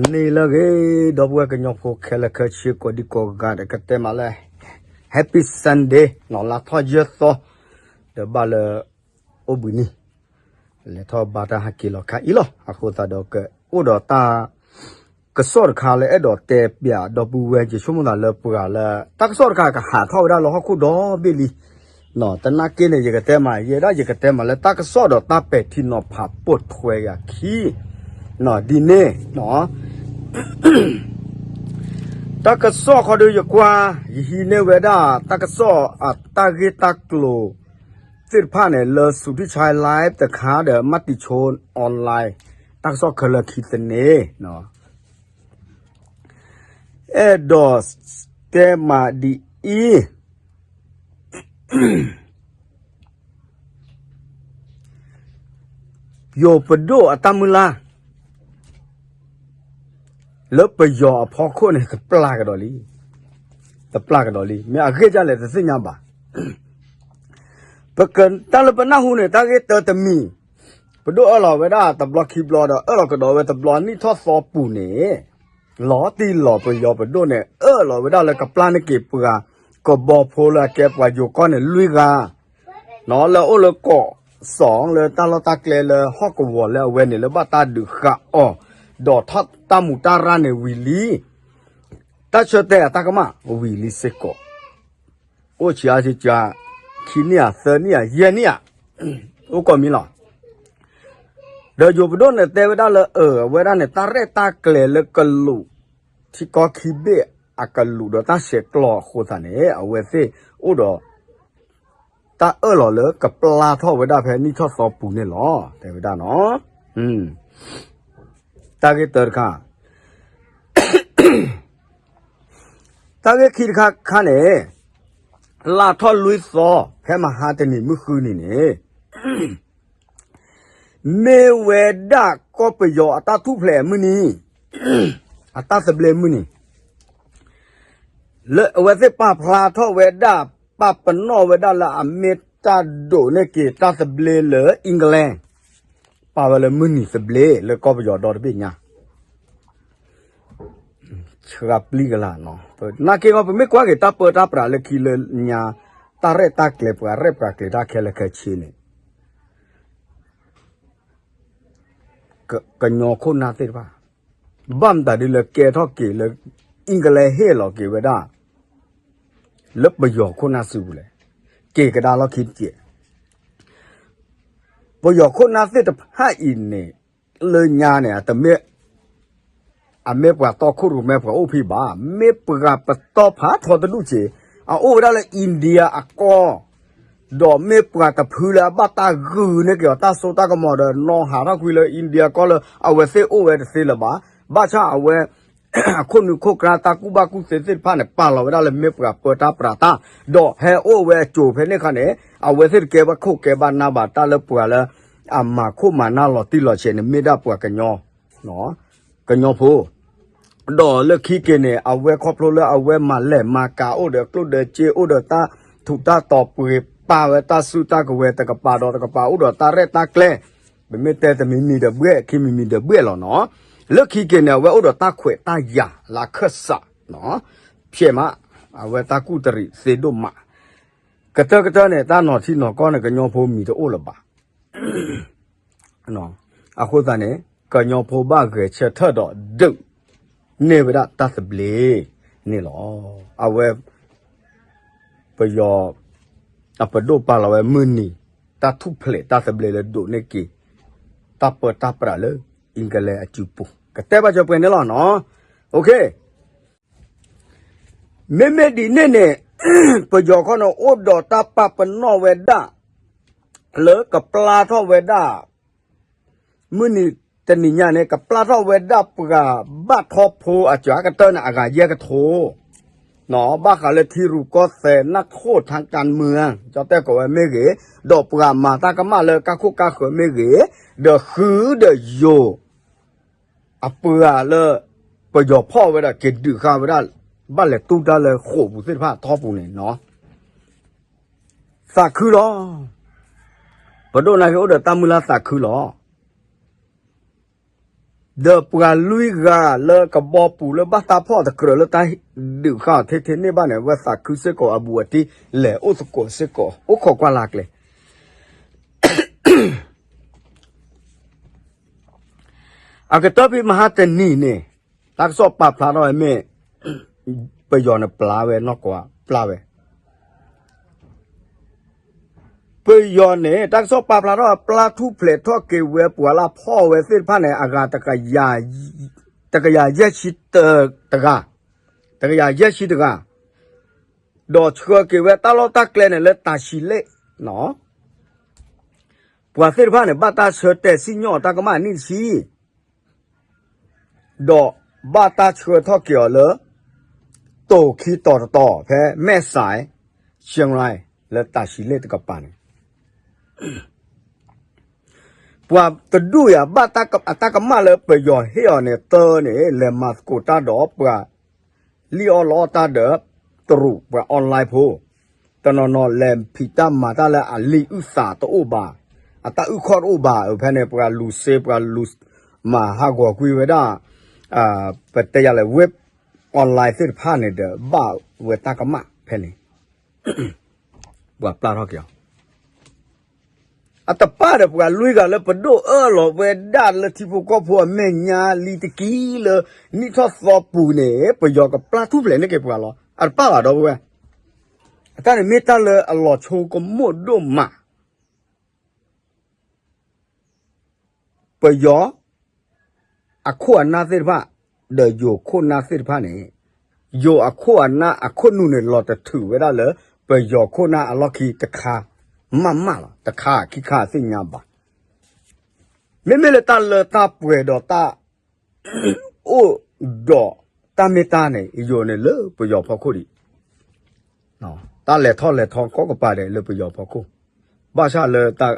န့ၣ်လၢအဂ့ၤ ဒီပုၢ်ဝဲၢ်ကညီဖိခဲလၢာ်ခဲဆ့ ကိးဒံကိးဂၤဒီး ကတဲမးလၢ Happy Sunday နီၤ လါထီၣ်ယဲၢ်သီ ဒီးဘၣ်လၢ အိၣ်ဘှံးနံၤ လဲၤထီၣ်ဘါတၢ်ဟဲက့ၤလီၤခါအံၤလီၤ. အဃိသတးဒီးကအိၣ်ဒီးတၢ် ကစီၣ်တခါလၢအဲၣ်ဒိးတဲပၠးဒီပုၢ်ဝဲၢ် ယဆိကမိၣ်သးလၢပှၤလၢ တၢ်ကစီၣ်တခါကဟးထီၣ်ဝဲဒၣ်လၢဟီၣ်ခိၣ်ဒီဘ့ၣ်လံ သနာ်က့န့ၣ် ယကတဲမး ယဲဒၣ်ယကတဲမးလၢတၢ်ကစီၣ်ဒီးတၢ်ပဲာ်ထံနီၤဖးပိာ်ထွဲယၤခံ ဒ်န့ၣ် တၢ်ကစီၣ်ခီဒီးယကွၢ် ယဟံးန့ၢ်ဝဲဒၣ် တၢ်ကစီၣ်အတၢ်ဂ့ၢ်တၢ်ကျိၤသ့ၣ်တဖၣ်န့ၣ် လၢ စူၤထံၣ်ဆါ live တခါဒီး မၢ်တံၤဆိ online တၢ်ကစီၣ်ခဲလၢာ်ခံသန့ အဲၣ်ဒိးတဲမးဒ်အံၤ ယိၤပဒိၣ်အတၢ်မုၢ်လၢ် လၢပယီၤအဖီခိၣ်န့ၣ် တပျၢ်ကဒီးလံ, တပျၢ်ကဒီးလံ, မ့ၢ်အဂ့ၢ်ဒ်လဲၣ်တသ့ၣ်ညါဘၣ်. ပကတၢ်လၢပနၢ်ဟူန့ၣ် တၢ်ဂ့ၢ်တၢတမံၤ, ပဒိၣ်အၢၣ်လီၤဝဲဒၣ်တဘျီခံဘျီဒီး အၢၣ်လီၤကဒီးဝဲတဘျီနံၣ်ထီၣ်သီပူၤန့ၣ် လီၤတံၢ်လီၤပယီၤပဒိၣ်န့ၣ် အၢၣ်လီၤဝဲဒၣ်လၢကပျၢ်န့ၢ်က့ၤပှၤ ကဘီဖိလၢအကဲပှၤယိၤကီၢ်န့ၣ် လွံၢ်ဂၤ လၢအအိၣ်လၢကီးစီၤ လၢတၢ်လီၢ်တၢ်ကျဲလၢဟီၣ်ကဝီၤလၢအဝဲန့ၣ် လၢဘၣ်တၢ်ဒုးဃာ်အီၤ ဒီးထီၣ်တၢ်မူးတၢ်ရၢ်န့ၣ်ဝံၤလံ, တၢ်ဆၢတဲာ်အတၢ်ကမၣ်ဝံၤလံစ့ၢ်ကီး, အိၣ်ဆံးအါဆံးကၠါ ခံနံၣ်ဧါ သၢနံၣ်ဧါ ယဲၢ်နံၣ်ဧါ, အိၣ်ကိးမံၤလီၤ. ဒီးယိၤပဒိၣ်န့ၣ်တဲဝဲဒၣ်လၢ အဝဲဒၣ်န့ၣ် တၢ်ရဲၣ်တၢ်ကျဲၤလၢကလူး ထံကီၢ်ခံဘ့ၣ်အကလူးဒီးတၢ်ဆဲးကျိးအဃိသတးန့ၣ် အဝဲသ့ၣ်အိၣ်ဒီး တၢ်အၢၣ်လီၤလၢကပျၢ်ထီၣ်ဝဲဒၣ်ဖဲနံၣ်ထီၣ်သီပူၤန့ၣ်လီၤ တဲဝဲဒၣ်နီၤ. တၢ်ဂ့ၢ်တၢတခါ တၢ်ဂ့ၢ်ခံတခါခါန့ၣ် လါထီၣ်လွံၢ်သီ ဖဲမဟါတနံၤမုၢ်ဃုနံၤန့ၣ် မ့ၢ်ဝဲဒၣ်ကီၢ်ပယီၤအတၢ်ထူၣ်ဖျဲးအမုၢ်နံၤ, အတၢ်သဘျ့မုၢ်နံၤ, လၢအဝဲသ့ၣ်ပာ်ဖျါထီၣ်ဝဲဒၣ် ပာ်ပနီၣ်ဝဲဒၣ်လၢအမ့ၢ်တၢ်ဒိးန့ၢ်က့ၤတၢ်သဘျ့လၢ England ပာ်ဝဲလၢမုၢ်နံၤသဘျ့လၢကီၢ်ပယီၤဒီတဘ့ၣ်ညါ ဆှါပျံၤကလာ်နီၤ, နာ်က့ဂီၢ် ပမ့ၢ်ကွၢ်က့ၤတၢ်ပၢတၢ်ပြးလၢခံလၢညါ, တၢ်ရဲၣ်တၢ်ကျဲၤ ပှၤရဲၣ်ပှၤကျဲၤတၢ်ခဲလၢာ်ခဲဆ့န့ၣ် ကညီခိၣ်နၢ်သ့ၣ်တဖၣ် ဘၣ်မတၤဒ်လၢကဲထီၣ်က့ၤလၢ England ဟ့ၣ်လီၤက့ၤဝဲဒၣ် လၢပယီၤခိၣ်နၢ်စုပူၤလဲၣ်, က့ၤကဒါလီၢ်ခံတက့ၢ်. ပယီၤခိၣ်နၢ်သ့ၣ်တဖၣ်အံၤန့ၣ် လၢညါန့ၣ် အတမ့ၢ် အမ့ၢ်ပှၤတီခိၣ်ရိၣ်မဲပှၤအိၣ်ဖဲဘၣ်, မ့ၢ်ပှၤပတီၢ်ဖးထီတဒူၣ်စ့ၢ်, အအိၣ်ဝဲဒၣ်လၢ India အကီၢ်, ဒီးမ့ၢ်ပှၤတဖုလၢအဘၣ်တၢ်ဂုာ်န့ၢ်က့ၤအီၤတၢ်စိတၢ်ကမီၤဒီး နီၢ်ဟးထီၣ်ကွံာ်လၢ India ကီၢ်လၢအဝဲသ့ၣ်အိၣ်ဝဲတသ့လၢၤဘၣ်, ဘၣ်ဆၣ်အဝဲ အခိၣ်နူာ်ခိၣ်ကျါတၢ်ကူၣ်ဘၣ်ကူၣ်သ့သ့ၣ်တဖၣ်န့ၣ် ပာ်လီၤဝဲဒၣ်လၢမ့ၢ်ပှၤပၢတၢ်ပြးတၢ်, ဒီးဟဲအိၣ်ဝဲအစိၤဖဲန့ၣ်အခါန့ၣ် အဝဲသ့ၣ်တကဲဘၣ်ခိၣ်ကဲဘၣ်နၢ်ဘၣ် တၢ်လၢပှၤလၢ အမၤခိၣ်မၤနၢ်လီၤတံၢ်လီၤဆဲးန့ၣ် မ့ၢ်ဒၣ်ပှၤကညီ ကညီဖိ, ဒီးလၢခံက့ၤန့ၣ် အဝဲခီဖျိလၢအဝဲမၤလဲၢ်မၤကၤ အိၣ်ဒီးကျိၣ်ဒီးစ့ အိၣ်ဒီးတၢ်ထူးတၢ်တီၤ ပှ့ၤပာ်ဝဲတၢ်စုတၢ်ကဝဲၤ တကပၤဒီးတကပၤ အိၣ်ဒီးတၢ်ရဲၣ်တၢ်ကျဲၤ, ပမ့ၢ်တဲတမံၤမံၤဒီးဘှဲၣ် ခံမံၤမံၤဒီးဘှဲၣ်လီၤနီၤ. လၢခံက့ၤန့ၣ် အဝဲအိၣ်ဒီးတၢ်ခွဲးတၢ်ယာ်လၢအခၢၣ်စး ဖျဲးမး အဝဲတၢ်ကူၣ်တရံးသ့ဒိၣ်မး, ကတၢၢ်ကတၢၢ်န့ၣ် တၢ်နီၤထံနီၤကီၢ်န့ၣ် ကညီဖိမံၤတအိၣ်လၢၤဘၣ်. အဃိသတးန့ၣ် ကညီဖိဘၣ်ဂဲၤဆၢထၢၣ်ဒီးဒုးန့ၢ်ဝဲဒၣ်တၢ်သဘျ့န့ၣ်လီၤ. အဝဲ ပယီၤ အပဒိၣ်ပာ်လီၤဝဲမုၢ်နံၤ တၢ်ထူၣ်ဖျဲးတၢ်သဘျ့လၢဒိးန့ၢ်က့ၤ တၢ်ပၢတၢ်ပြးလၢ England အစုပူၤ ကတဲဘၣ်စၢၤပှဲၤန့ၣ်လီၤနီၤ. မ့မ့ၢ်ဒ်န့ၣ်န့ၣ် ပယီၤခီန့ၣ် အိၣ်ဒီးတၢ်ပာ်ပနီၣ်ဝဲဒၣ် လၢကပျၢ်ထီၣ်ဝဲဒၣ် မုၢ်နံၤတနံၤညါန့ၣ် ကပျၢ်ထီၣ်ဝဲဒၣ်ပှၤဘၣ်ထီၣ်ဖိအစှၤကတၢၢ်န့ၣ် အဂၤယဲၢ်ကထိ ဘၣ်ဃးလၢထံရူၢ်ကီၢ်သဲး နၢ်ခိၣ်ထါကၣ်မၢ ကၠီတဲၣ်ကိးဝဲမ့ၢ်ဂ့ၤ, ဒီးပှၤမၤတၢ်ကမၣ်လၢကၢ်ခိၣ်ကၢ်ဃၢၤမ့ၢ်ဂ့ၤ, ဒီးဃုဒီးယိၤ အပှၤလၢ ပယီၤဖီၣ်ဝဲဒၣ်က့ၤဒုးဃာ်ဝဲဒၣ် ဘၣ်လဲၤတူၢ်တၢ်လၢဃိာ်ပူၤသ့ၣ်တဖၣ်ထီပူၤန့ၣ်နီၤ, သးခုလီၤ. ပဒိၣ်နၢ်ဟ့အိၣ်ဒီးတၢ်မုၢ်လၢ်သးခုလီၤ. ဒီးပှၤလွံၢ်ဂၤလၢကဘီပူၤလၢဘၣ်တၢ်ဖီၣ်တကြၢးလၢတၢ်ဒုးဃာ်အီၤထဲထဲန့ၣ်ဘၣ်န့ၣ် ဝဲသးခုစ့ၢ်ကီးအဘူးအတံၢ်လဲၤအိၣ်သကိးစ့ၢ်ကီး အိၣ်ခိးကွၢ်လၢ်ကျဲ အကတၢၢ်ဖဲမဟါတနံၤန့ၣ် တၢ်ကစီၣ်ပာ်ဖျါထီၣ်ဝဲမ့ၢ် ပယီၤန့ၣ်ပျၢ်ဝဲနီၢ်ကီၢ်ပျၢ်ဝဲ ပယီၤန့ၣ် တၢ်ကစီၣ်ပာ်ဖျါထီၣ် ပျၢ်ထူၣ်ဖျဲးထီၣ်က့ၤဝဲပှၤလၢဖီၣ်ဝဲသ့ၣ်တဖၣ်န့ၣ် အဂၤ တကယၤယဲၢ်ဆံတဂၤ, တကယၤယဲၢ်ဆံတဂၤ, ဒီးဆှၢက့ၤဝဲတၢ်လီၢ်တၢ်ကျဲန့ၣ်လၢတၢ်ဆံးလ့ၣ်, ပှၤသ့ၣ်တဖၣ်န့ၣ် ဘၣ်တၢ်ဆၢတဲာ်စံၣ်ညီၣ်အီၤတၢ်ကမၣ်နံၣ်တဆံ ဒီးဘၣ်တၢ်ဆှၢထီၣ်က့ၤအီၤလၢ တိၤခံတီၤတတီၤ ဖဲမဲၢ်စဲး ရှဲၣ်ရၢၣ် လၢတၢ်ဆံးလ့ၣ်တကပၤန့ၣ် ပှၤတဒူၣ်အံၤ ဘၣ်တၢ်ကမၣ်လၢပယီၤဟ့ၣ်အီၤန့ၣ် တၢန့ၣ် လဲၤမၤသကိးတၢ်ဒီးပှၤ လံၣ်အီၣ်လီအီၣ်တၢ်ဒီး တရူးပှၤ online ဖိ, တနီၤနီၤလဲၤဖံးတၢ်မၤတၢ်လၢအလံာ်အုၣ်သးတအိၣ်ဘၣ်, အတၢ်အုၣ်ခီၣ်တအိၣ်ဘၣ်, ဖဲန့ၣ် ပှၤလူၤစ့ ပှၤလူၤမၤဟးဂီၤကွံာ်ဝဲဒၣ် ပတဲယၤလဲၣ် web online သ့ၣ်တဖၣ်န့ၣ်ဒီး ဘၣ်ဝဲတၢ်ကမၣ်ဖဲန့ၣ် ပှၤပျၢ်ထီၣ်က့ၤအီၤ အတပၣ်ဒီးပှၤလွံၢ်ဂၤလၢပဒိၣ်အၢၣ်လီၤဝဲဒၣ်လၢထံဖိကီၢ်ဖိအမဲာ်ညါလံတက့ၢ်လၢ နံၣ်ထီၣ်သီပူၤန့ၣ် ပယီၤကပျၢ်ထူၣ်ဖျဲးန့ၢ်က့ၤပှၤလီၤ. အတပၣ်ဘၣ်ဒီပုၢ်ဝဲၢ်, အတၢ်န့ၣ်မ့ၢ်တၢ်လၢအလီၤဆိကမိၣ်ဒိၣ်မး ပယီၤ အခိၣ်အနၢ်သ့ၣ်တဖၣ် ဒီးယိၤခိၣ်နၢ်သ့ၣ်တဖၣ်န့ၣ် ယိၤအခိၣ်အနၢ်အခိၣ်နူာ်န့ၣ် လီၤတထုးဝဲဒၣ်လၢ ပယီၤခိၣ်နၢ်အလီၢ်ခံတခါ မးမးလီၤ. တခါခံခါအသ့ၣ်ညါဘၣ်. မ့မ့ၢ်လၢတၢ်လၢတၢ်ပှဲၤဒီးတၢ် အိၣ်ဒီးတၢ်မ့ၢ်တၢ်န့ၣ် ယိၤန့ၣ်လၢပယီၤဖီခိၣ်ဒံး, တၢ်လဲၤထီၣ်လဲၤထီကိးကပၤဒဲးလၢပယီၤဖီခိၣ်, ဘၣ်ဆၣ်လၢတၢ်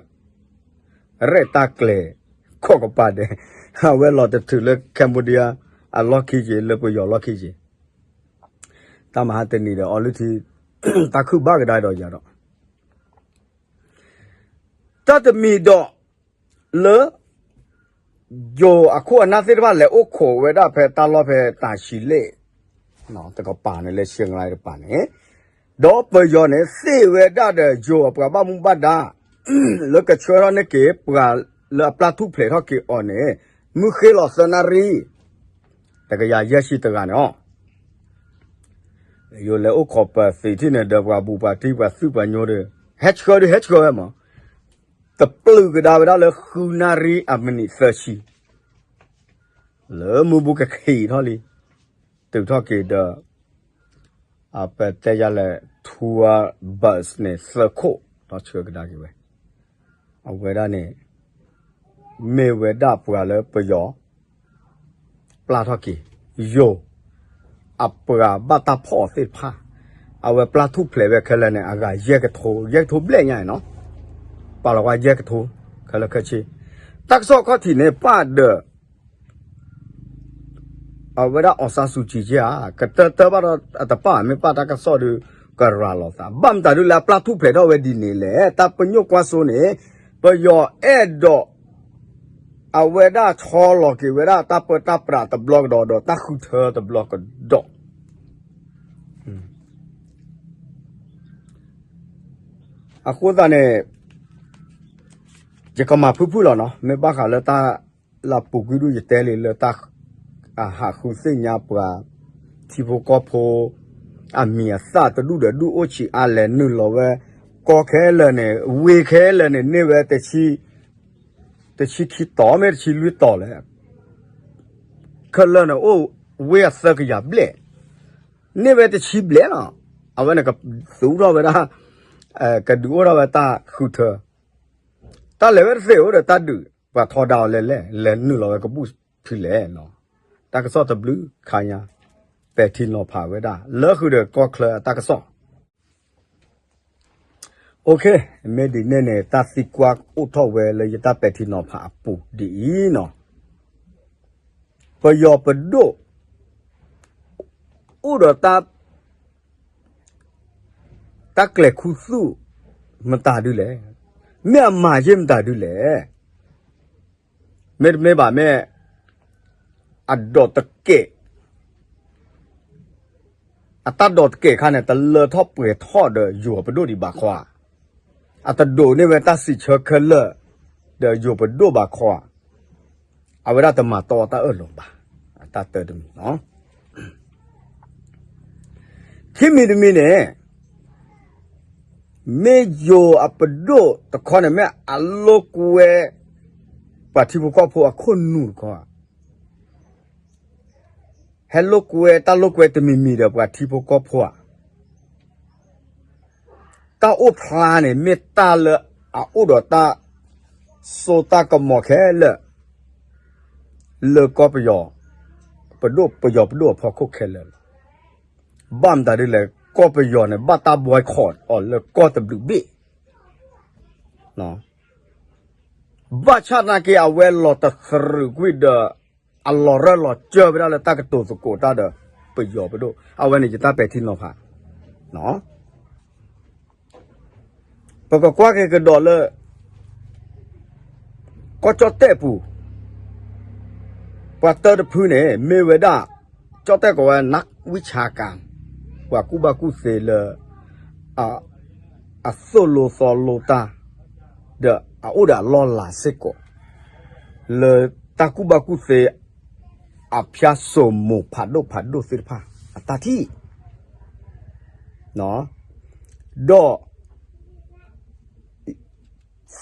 ရဲၣ်တၢ်ကျဲၤကိးကပၤဒဲး အဝဲလီၤတထုးလၢ Cambodia အလီၢ်ခံက့ၤ လၢပယီၤလီၢ်ခံက့ၤ, တၢ်မဟါတနံၤဒီး အီလုၢ်ထံ တၢ်ခုၣ်ဘၣ်ကဒါဒီးယၤဒီး တၢ်တမံၤဒီး လၢ ယိၤအခိၣ်အနၢ်သ့ၣ်တဖၣ်လဲၤအိၣ်ခိးဝဲဒၣ်ဖဲတၢ်လီၢ်ဖဲတၢ်ဆံးလ့ၣ် တကပၤန့ၣ် လၢရှဲၣ်ရၢၣ်တကပၤန့ၣ်, ဒီးပယီၤန့ၣ် သ့ၣ်ဝဲဒၣ်ဒီးယိၤအပှၤဘၣ်မူဘၣ်ဒါ လၢကဆှၢထီၣ်န့ၢ်က့ၤပှၤလၢအပျၢ်ထူၣ်ဖျဲးထီၣ်က့ၤအီၤန့ၣ် မုၢ်ဃ့လီၤသၢနၣ်ရံၣ် တကယၤယဲၢ်ဆံတဂၤန့ၣ်လီၤ. ယိၤလဲၤအိၣ်ခိးပသံးထံၣ်န့ၣ်ဒီး ပှၤဘူးပှၤတံၢ်ပှၤသူၣ်ပှၤညိဒီး ဟဲဆှၢဒုးဟဲဆှၢဝဲမး, တပျုာ်ကဒါဝဲဒၣ်လၢဃုနၣ်ရံၣ်အမံးနံးသၢဆံ လၢမူဘူးကခံးထီၣ်လံ, တုၤထီၣ်က့ၤဒီး ပတဲယၤလဲၣ် tour bus န့ၣ် သၢခိၣ် ဒီးဆှၢကဒါက့ၤဝဲ, အဝဲဒၣ်န့ၣ် မ့ၢ်ဝဲဒၣ်ပှၤလၢပယီၤ ပျၢ်ထီၣ်က့ၤ ယိၤ အပှၤဘၣ်တၢ်ဖီၣ်အီၤသ့ၣ်တဖၣ်, အဝဲပျၢ်ထူၣ်ဖျဲးဝဲခဲလၢာ်န့ၣ် အဂၤယဲၢ်ကထိ ယဲၢ်ကထိဘျဲၣ်ညါနီၤ, ပာ်လီၤဝဲယဲၢ်ကထိ ခဲလၢာ်ခဲဆ့, တၢ်ကစီၣ်ခီၣ်ထံးန့ၣ် ပၣ်ဒီး အဝဲဒၣ် အောင်ဆန်းစုကြည် က့ဧါ, ကတၢၢ်တၢၢ်ဘၣ်ဒီးအတပၣ် မ့ၢ်ပၣ်တၢ်ကစီၣ်ဒီး ကရၤလီၤသး, ဘၣ်မတၤဒုလဲၣ် အပျၢ်ထူၣ်ဖျဲးထီၣ်ဝဲဒ်န့ၣ်လဲၣ်, တၢ်ပညိၣ်ကွၢ်စိန့ၣ် ပယီၤအဲၣ်ဒိး အဝဲဒၣ်ဆီလီၤက့ၤဝဲဒၣ်တၢ်ပၢတၢ်ပြးတဘျီကဒီး ဒီးတၢ်ဃုထၢတဘျီကဒီး အဃိသတးန့ၣ် ယကမၤဖုၣ်ဖုၣ်လီၤနီၤ, မ့ၢ်ဘၣ်ဃးလၢတၢ်လၢအပူၤကွံာ်ဒုးယတဲလံလၢတၢ် အဟးဃုသ့ၣ်ညါပှၤ ထံဖိကီၢ်ဖိ အမံၤအသၣ်တဒူၣ်ဒီးဒူၣ်အိၣ်ဆံးအါလဲၤနုာ်လီၤဝဲ ကီခဲလၢာ်န့ၣ် ဝ့ၢ်ခဲလၢာ်န့ၣ် န့ၢ်ဝဲ တဆံခံတီၤ မ့ၢ်တဆံလွံၢ်တီၤလဲၣ် ခဲလၢာ်န့ၣ် အိၣ်ဝ့ၢ်အသၢကယၤဘျဲၣ်, န့ၢ်ဝဲတဆံဘျဲၣ်လီၤ. အဝဲန့ၣ်ကသူထီၣ်ဝဲဒၣ် ကဒုးအိၣ်ထီၣ်ဝဲတၢ်ဃုထၢ, တၢ်လဲၤဝဲတသ့အိၣ်ဒီးတၢ်ဒုး ပှၤထီဒါအီၤလဲၣ်လဲၣ် လဲၤနုာ်လီၤဝဲကဘူၣ်ဖဲလဲၣ်နီၤ, တၢ်ကစီၣ်တဘျုးခါညါ ပဲာ်ထံနီၤဖးဝဲဒၣ် လၢဃုာ်ဒီးကီၢ်ချၢအတၢ်ကစီၣ် OK, မ့ၢ်ဒ်န့ၣ်န့ၣ် တၢ်သံကွၢ်အိၣ်ထီၣ်ဝဲလၢယတၢ်ပဲာ်ထံနီၤဖးအပူၤဒ်အံၤနီၤ, ပယီၤပဒိၣ် အိၣ်ဒီးတၢ် တၢ်ကျဲၤခူသူၣ်မတၤဒုလဲၣ်, မ့ၢ်အမၤယ့ၢ်မတၤဒုလဲၣ်, မ့တမ့ၢ်ဘၣ်မ့ၢ် အတၢ်ဒိးတကဲး အတၢ်ဒိးတကဲးခါန့ၣ် တလၢထီၣ်ပှဲၤထီၣ်ဒီးယိၤပဒိၣ်ဒံးဘၣ်ခီဧါ. အတဒိးန့ၢ်ဝဲတၢ်စံးဆၢခဲလၢာ် ဒီးယိၤပဒိၣ်ဘၣ်ခီဧါ. အဝဲဒၣ်တမၤတီတၢ်အၢၣ်လီၤဘၣ်. အတၢ်တၢတမံၤလီၤ. ခံမံၤတမံၤန့ၣ် မ့ၢ်ယိၤအပဒိၣ်တခီန့ၣ် မ့ၢ်အလိာ်ကွဲ ပှၤထံဖိကီၢ်ဖိအခိၣ်နူာ်တခီဧါ. ဟဲလိာ်ကွဲ တၢ်လိာ်ကွဲတမံၤမံၤဒီးပှၤထံဖိကီၢ်ဖိဧါ. တၢ်အိၣ်ဖျါန့ၣ် မ့ၢ်တၢ်လၢအအိၣ်ဒီးတၢ်စိတၢ်ကမီၤခဲလၢာ် လၢကီၢ်ပယီၤပဒိၣ် ပယီၤပဒိၣ်အဖီခိၣ်ခဲလၢာ်လီၤ. ဘၣ်မတၤဒ်လဲၣ် ကီၢ်ပယီၤန့ၣ် ဘၣ်တၢ် boycott အီၤလၢကီၢ်တဘျုးဘ့ၣ် ဘၣ်ဆၣ်သနာ်က့ အဝဲလီၤတသရူးကွံာ်ဒီး အလီၤရၢၢ်လီၤစၢၢ်ဝဲဒၣ်လၢတၢ်ကတိၤသကိးတၢ်ဒီး ပယီၤပဒိၣ် အဝဲန့ၣ်ယတၢ်ပဲာ်ထံနီၤဖး ပကကွၢ်က့ၤကဒီးလၢ ကီၢ်ကၠီၣ်တဲၣ်ပူၤ ပှၤတၢတဖုန့ၣ် မ့ၢ်ဝဲဒၣ် ကၠီၣ်တဲၣ်ကိးဝဲ နၢ်ဝံၣ်ဆါကၤ ပှၤကူၣ်ဘၣ်ကူၣ်သ့လၢ အသိၣ်လိသီလိတၢ် ဒီးအအိၣ်ဒီးအလီၢ်လၤစ့ၢ်ကီး လၢတၢ်ကူၣ်ဘၣ်ကူၣ်သ့ အဖၠၣ်စိမိၤဖးဒိၣ်ဖးဒိၣ်သ့ၣ်တဖၣ် အတၢ်ထံၣ် ဒီး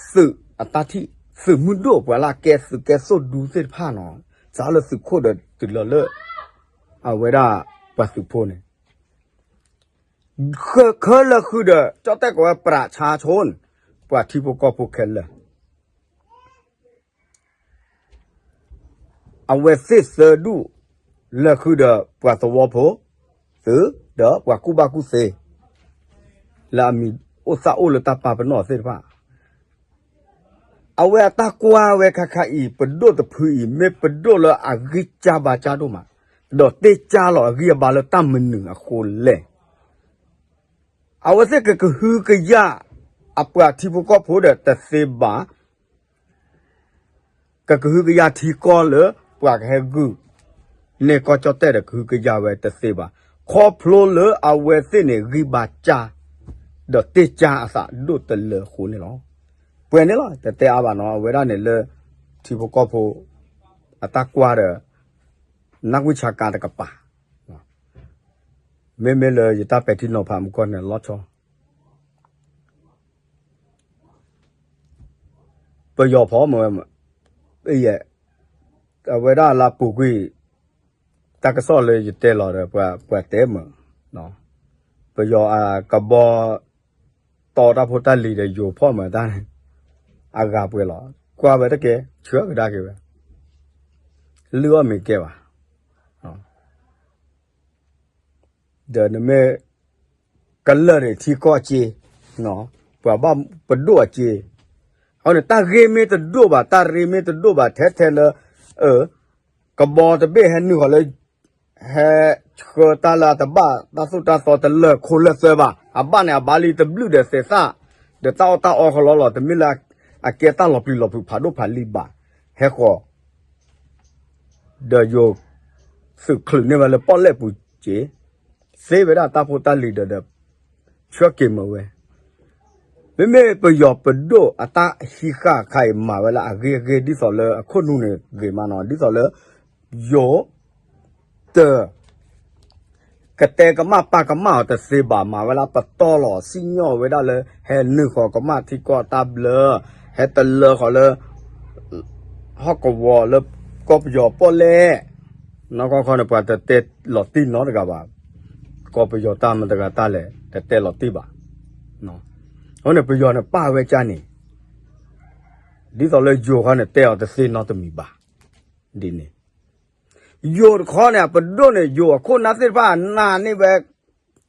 သုးအတၢ်ထံၣ် သုးမုၢ်ဒိၣ်ပှၤလၢအကဲသုးကဲသိၣ်ဒူသ့ၣ်တဖၣ်နီၤ စးလၢသုးခိၣ်ဒီးတုၤလီၤလၢ အဝဲဒၣ်ပှၤသုးဖိန့ၣ် ဃၢၤခဲလၢာ်ဃုာ်ဒီး ကၠီၣ်တဲၣ်ကိးဝဲ ပြးဆါဆိၣ် ပှၤထံဖိကီၢ်ဖိခဲလၢာ် အဝဲသ့ၣ်သၢဒူၣ် လၢာ်ဃုာ်ဒီးပှၤသဝီဖိ သုး ဒီးပှၤကူၣ်ဘၣ်ကူၣ်သ့ လၢအမံၤအိၣ်သၣ်အိၣ်လၢတၢ်ပာ်ပနီၣ်သ့ၣ်တဖၣ် အဝဲအတၢ်ကွၢ်ဝဲခါခါအံၤ ပဒိၣ်တဖုအံၤ မ့ၢ်ပဒိၣ်လၢအဂံၢ်စၢ်ဘါစၢ်ဒိၣ်မး ဒီးတ့ၢ်ကၢ်လီၤအဂံၢ်အဘါလၢတၢ်မနုၤအဃိလဲၣ်. အဝဲသ့ၣ်ကကဟုကယာ် အပှၤထံဖိကီၢ်ဖိဒီးတသ့ဘၣ် ကကဟုကယာ်ထံကီၢ်လၢပှၤကဟဲဂုာ်န့ၢ်ကီၢ်ကၠီၣ်တဲၣ်ဒီးကဟုကယာ်ဝဲတသ့ဘၣ် ခီဖျိလၢအဝဲသ့ၣ်န့ၣ်ဂံၢ်ဘါစၢ် ဒီးတ့ၢ်ကၢ်အသးဒိၣ်တလၢအဃိန့ၣ်လီၤ. ပှဲၤန့ၣ်လီၤ တတဲအါဘၣ်နီၤ အဝဲဒၣ်န့ၣ်လၢ ထံဖိကီၢ်ဖိ အတၢ်ကွၢ်ဒီး နၢ်ဝံၣ်ဆါကၤတကပၤ မ့မ့ၢ်လၢယတၢ်ပဲာ်ထံနီၤဖးမူကီၢ်န့ၣ်လီၤဆီ ပယီၤဖီမ့ၢ်ဝဲ အဝဲဒၣ်လၢပူၤကွံာ် တၢ်ကစီၣ်လၢယတဲလီၤဒီး ပှၤတဲမ့ၢ် ပယီၤအကဘီ တီတၢ်ဖိတၢ်လံၤဒီးယိၤဖီမ့ၢ်တၢ်န့ၣ် အဂၤပှဲၤလီၤ ကွၢ်ဝဲတကဲ ဆှၢကဒါက့ၤဝဲ လုၢ်အီၣ်မ့ၢ်ကဲဘၣ် ဒီးနမ့ၢ် ကလၢာ်န့ၣ်ထံကီၢ်အစ့ ပှၤဘၣ်ပဒိၣ်အစ့ အဃိန့ၣ် တၢ်ဂ့ၢ်မ့ၢ်တဒိၣ်ဘၣ် တၢ်ရ့မ့ၢ်တဒိၣ်ဘၣ် ထဲထဲလၢ ကဘီတဘ့ၣ်ဟဲနုာ်ဃီၤလၢ ဟဲဆှၢတၢ်လၢအတဘၣ်တၢ်သိၣ်တၢ်သီတလၢာ်ခိၣ်လၢာ်သၢဘၣ် အဘၣ်န့ၣ်အဘၣ်လံတဘျုးဒီးသဲးသၣ် ဒီးတၢ်အီၣ်တၢ်အီဃီလီၤလီၤ တမ့ၢ်လၢအကဲတၢ်လီၤပျံၤလီၤဖုးဖးဒိၣ်ဖးလံၤဘၣ် ဟဲဃီၤ ဒီးယိၤ သုးချုးန့ၢ်ဝဲလၢပီၣ်လဲၣ်ပူၤစ့ သ့ဝဲဒၣ်တၢ်ဖိတၢ်လံၤဒီး ဆှၢက့ၤမ့ၢ်ဝဲ မ့မ့ၢ်ပယီၤပဒိၣ်အတၢ်ဟံးဃာ်ခါအံၤမၤဝဲလၢအဂ့ၤအဂ့ၤ ဒ်သိးလၢအခိၣ်နူာ်န့ၣ်ဂ့ၤမးနီၤ ဒ်သိးလၢ ယိၤ တ ကတဲကမၣ်ပာ်ကမၣ်အီၤတသ့ဘၣ် မၤဝဲလၢပတီၢ်လီၤ စံၣ်ညီၣ်ဝဲဒၣ်လၢ ဟဲနုာ်ဃီၤကမၣ်ထံကီၢ်တၢ်ဘျၢ ဟဲတလၢဃီၤလၢ ဟီၣ်ကဝီၤလၢ ကီၢ်ပယီၤပီၣ်လဲၣ် နီၢ်ကီၢ်ခီန့ၣ် ပှၤတတဲလီၤတံၢ်နီတဂၤဘၣ် ကီၢ်ပယီၤတၢ်မတၤတဂၤတၢ်လဲၣ် တတဲလီၤတံၢ်ဘၣ် အဃိန့ၣ် ပယီၤန့ၣ်ပာ်ဝဲကၢ်န့ၣ် ဒ်သိးလၢယိၤခီန့ၣ် တဲအီၤတသ့နီတမံၤဘၣ် ဒ်န့ၣ် ယိၤတခီန့ၣ် အပဒိၣ်န့ၣ် ယိၤအခိၣ်နၢ်သ့ၣ်တဖၣ်နာ်န့ၢ်ဝဲ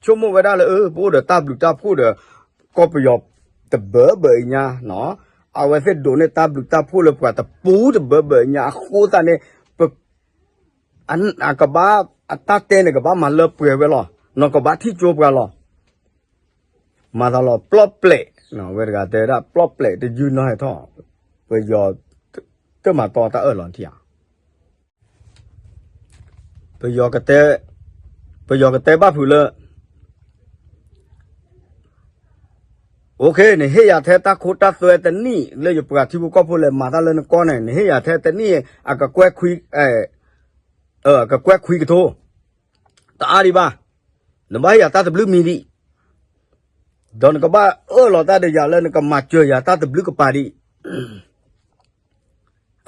ဆိကမိၣ်ဝဲဒၣ်လၢ အၢ ပအိၣ်ဒီးတၢ်ဘျုးတၢ်ဖှိၣ်ဒီး ကီၢ်ပယီၤတဘၢဘၢအံၤညါ အဝဲသ့ၣ်ဒိးန့ၢ်တၢ်ဘျုးတၢ်ဖှိၣ်လၢပှၤတပူၤတဘၢဘၢအံၤညါ အဃိသတးန့ၣ် ပ အကဘၣ် အတၢ်တဲန့ၣ် ကဘၣ်မၤလၢပှဲၤဝဲလီၤ. နီၢ်ကဘၣ်ထံၣ်ကၠိပှၤလီၤ. မၤသးလီၤပျီၣ်ပျဲး, ဝဲတဂၤတဲဒၣ်ပျီၣ်ပျဲးတယုၢ်နီၢ်ဟဲထီၣ်, ပယီၤ တမၤတီတၢ်အၢၣ်လီၤထံၣ်ဧါ. ပယီၤကတဲ, ပယီၤကတဲဘၣ်ဖုးလၢ OK နဟ့ၣ်ယၤထဲတၢ်ခိတၢ်သွဲတနံၣ် လၢယပှၤထံဖိကီၢ်ဖိလဲၤမၤတၢ်လၢနကီၢ်န့ၣ် နဟ့ၣ်ယၤထဲတနံၣ် အကကွဲၢ်ခွံ, အကကွဲၢ်ခွံကထိ, တအါဒံးဘၣ်, နဘၣ်ဟ့ၣ်ယၤတၢ်တဘျုးမံၤဒံး, ဒီးနကဘၣ်အၢၣ်လီၤတၢ်ဒီးယၤလၢနကမၤစၢၤယၤတၢ်တဘျုးကပၤဒံး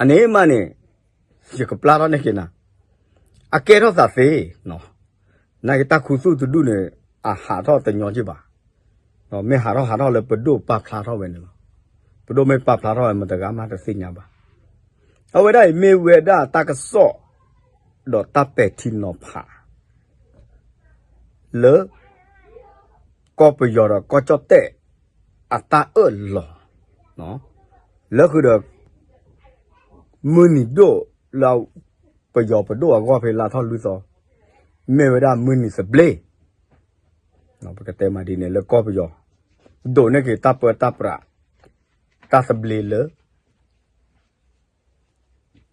အန့ၣ်မးန့ၣ် ယကပျၢ်ထီၣ်န့ၢ်က့ၤနၤ, အကဲထီၣ်သးသ့, နာ်က့တၢ်ခူသူၣ်တဒူၣ်န့ၣ် အဟးထီၣ်တညီက့ဘၣ်, မ့ၢ်ဟးထီၣ်ဟးထီၣ်လၢပဒိၣ်ပာ်ဖျါထီၣ်ဝဲန့ၣ်လီၤ, ပဒိၣ်မ့ၢ်ပာ်ဖျါထီၣ်ဝဲ မတဂၤမးတသ့ၣ်ညါဘၣ်, အဝဲဒၣ်အံၤမ့ၢ်ဝဲဒၣ်တၢ်ကစီၣ် ဒီးတၢ်ပဲာ်ထံနီၤဖး လၢ ကီၢ်ပယီၤဒီးကီၢ်ကၠီၣ်တဲၣ် အတၢ်အၢၣ်လီၤ, လၢဃုာ်ဒီး မုၢ်နံၤဒိၣ်လၢ ပယီၤပဒိၣ်အဂီၢ်ဖဲလါထီၣ်လွံၢ်သီ, မ့ၢ်ဝဲဒၣ်မုၢ်နံၤသဘျ့, ပကတဲမးဒ်န့ၣ်လၢကီၢ်ပယီၤ, ဒိးန့ၢ်က့ၤတၢ်ပၢတၢ်ပြး, တၢ်သဘျ့လၢ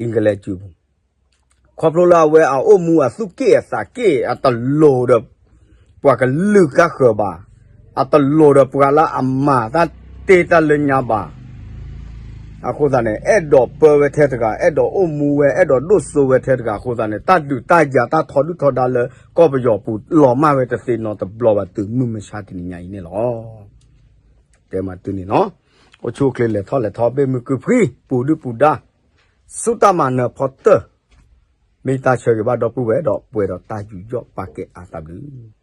အ့ကလဲစူၤပူၤ, ခီဖျိလၢအဝဲအအိၣ်မူအသူၣ်က့ၣ်အသးက့ၣ် အတလိၤဒီး ပှၤကလုာ်ကါဃၢၤဘၣ်, အတလိၤဒီးပှၤလၢအမၤတၢ်တ့တၢ်လၢညါဘၣ်, အဃိသတးန့ၣ် အဲၣ်ဒိးပၢဝဲထဲတဂၤ, အဲၣ်ဒိးအိၣ်မူဝဲ, အဲၣ်ဒိးဒိၣ်စိဝဲထဲတဂၤအဃိသတးန့ၣ် တၢ်ဒုးတၢ်ယၤတၢ်ထီဒုၣ်ထီဒါလၢကီၢ်ပယီၤပူၤ လီၤမၢ်ဝဲတသ့နီတဘျီဘၣ် တုၤမုၢ်မဆါတနံၤညါအံၤန့ၣ်လီၤ. တဲမးတုၤန့ၣ်လီၤ. အိၣ်ဆူၣ်အိၣ်ချ့လဲၤထီၣ်လဲၤထီ ဘ့ၣ်မုၢ်ကုၢ်ဖှံ ပူၤဒုၣ်ပူၤဒါ, ဆူတၢ်မၤနၢၤဖီတၢၢ်, မ့ၢ်တၢ်ဆၢဂ့ၤဘၣ်ဒီပုၢ်ဝဲၢ်ဒီးပှဲၤဒီးတၢ်ယူးယီၣ်ပာ်ကဲအါတၢ်ဘျုး